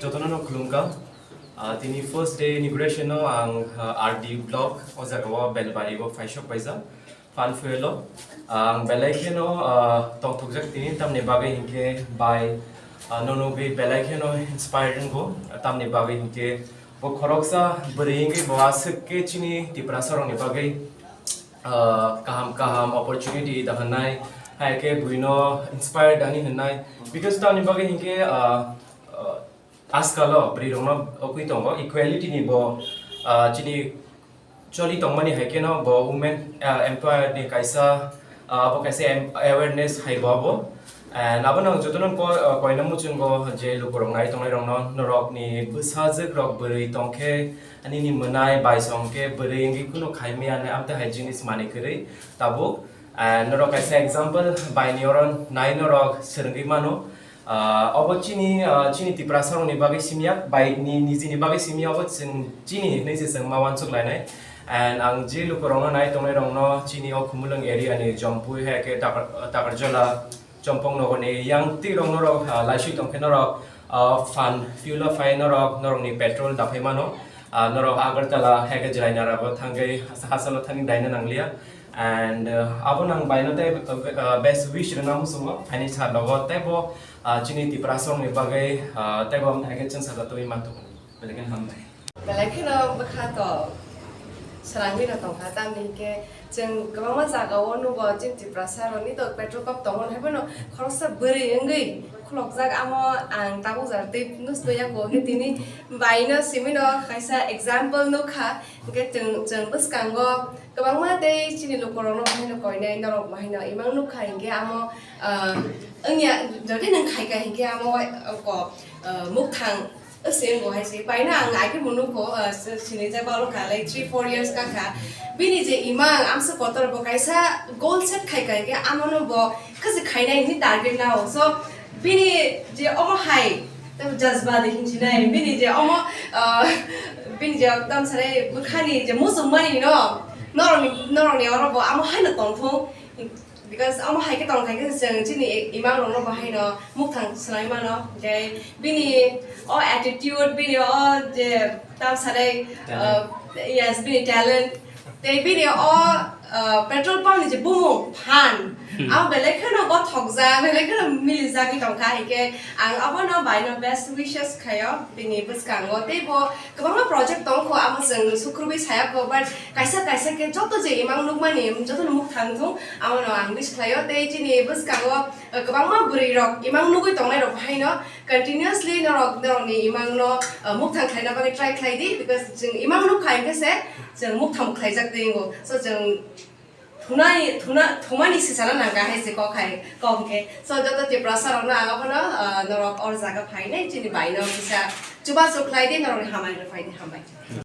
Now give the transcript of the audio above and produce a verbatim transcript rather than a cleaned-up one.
Jotono no khulumkha. Ah, tini first day inauguration no ang, ah, R D block o jaga o Belbari o phaisok paijak. Fan fuel o. Ah, ang belai kheno, ah, tongthokjak tini tamni bagwi hinkhe bai, ah, no nugwi belai kheno inspired wngo. Tamni bagwi hinkhe bo khoroksa bwrwi wngwi bo aswk khe chini Tiprasa rokni bagwi, ah, kaham kaham opportunity da hwnwi, hai khe buino inspired ani hwnwi. Because tamni bagwi hinkhe, ah, ah, Ajkal o bwrwi rokno okwi tongo equality ni bo, ah, chini choli tongmani hai kheno bo women, ah, empower ni kaisa, ah, abo kaisa em-, awareness hai bo abo. And abo no jotono ko-, ah, koina muchungo je lukurok nai tongnai rokno norok ni bwsajwk rok bwrwi tongkhe ani ni mwnai bai songkhe bwrwi wngwi kunu khaimaya ani amtwi hai jinis manwi kwrwi tabuk. And norok kaisa example bai ni oro nai norok swrwngwi mano. Ah, obo chini, ah, chini Tiprasa rokni bagwi simya, bai ni, nijini bagwi simya, obo chwng chini hinwi se chwng ma uansuk lainai. And ang je lukurokno nai tongnai rokno chini o Khumulwng area ni Jompui hai khe Takar-, Takarjola, Chompong nogor ni yang twi rok norok, ah, laisui tongkhe norok, ah, fan fuel o phai norok, norok ni petrol da phai mano. Ah, norok Agartala hai khe Jelainara bo thangwi hasa-, hachalo thani daina nangliya. And, uh, abo nang baino tei, uh, best wish rwna muchungo, ani sir logo tei bo, uh, chini Tiprasa rokni bagwi, uh, tei bo amtwi hai khe chwngsacha twi manthok. Belai kheno hambai. Belai kheno bwkha to swrangwi no tongkha, tamni hinkhe chwng kwbangma jaga o nugo chini Tiprasa rokni to petrol pump tongo, hai phano khoroksa bwrwi wngwi khulokjak, amo ang tabuk jora tei nukjak ya khe tini baino simi no kaisa example nukha, hinkhe chwng, chwng bwskango Kwbangma tei chini lukurokno bahaino koinai, norok bahaino imang nukha hinkhe amo, ah, wngya, jodi nwng khaika hinkhe amo, ah, ko, ah, mukthang se wngo hai se. Baino ang akhir bo nukho, ah, se-, sinijak balo kha, like, three four years kakha. Bini je imang amsa kotor bo kaisa goal set khaika hinkhe amono bo khasi khainai hini target nao. So, bini je omo hai, tei jazba de hinsinai, bini je omo, ah, bini je tamsare bwkhani je muchungmani no, norokni, norokni oro bo amo haino tongthung, because omo hai khe tongthai khe chwng chini imang rokno bo haino mukthang swlai mano, tei bini o attitude, bini o je tamsare, ah, yes, bini talent, tei bini o, ah, petrol pump ni je bumung phan, hmm, abo belai kheno gothokjak, belai kheno milijagwi tongkha, hinkhe ang abono baino best wishes khaio bini bwskango. Tei bo kwbangma project tongkho, amo chwng sukrubwi sayakho, but kaisa kaisa khe joto je imang nukmani, jotono mukthang thung, abono ang wish khlaio. Tei chini bwskango, ah, kwbangma bwrwirok imang nugwi tongnairok haino, continuously norok, norokni imangno, uh, mukthang khlaina bagwi try khlai di, because chwng imang nuk kha hinkhe se chwng mukthang khlaijak tei wngo. So chwng thunani, thuna, thumani sisana nangkha hai se kok hai, kok hinkhe. So joto Tiprasa rokno ang abono, uh, norok or jaga phainai chini baino kisa chubachu khlai di, norokni hamari rok phai di, hambai.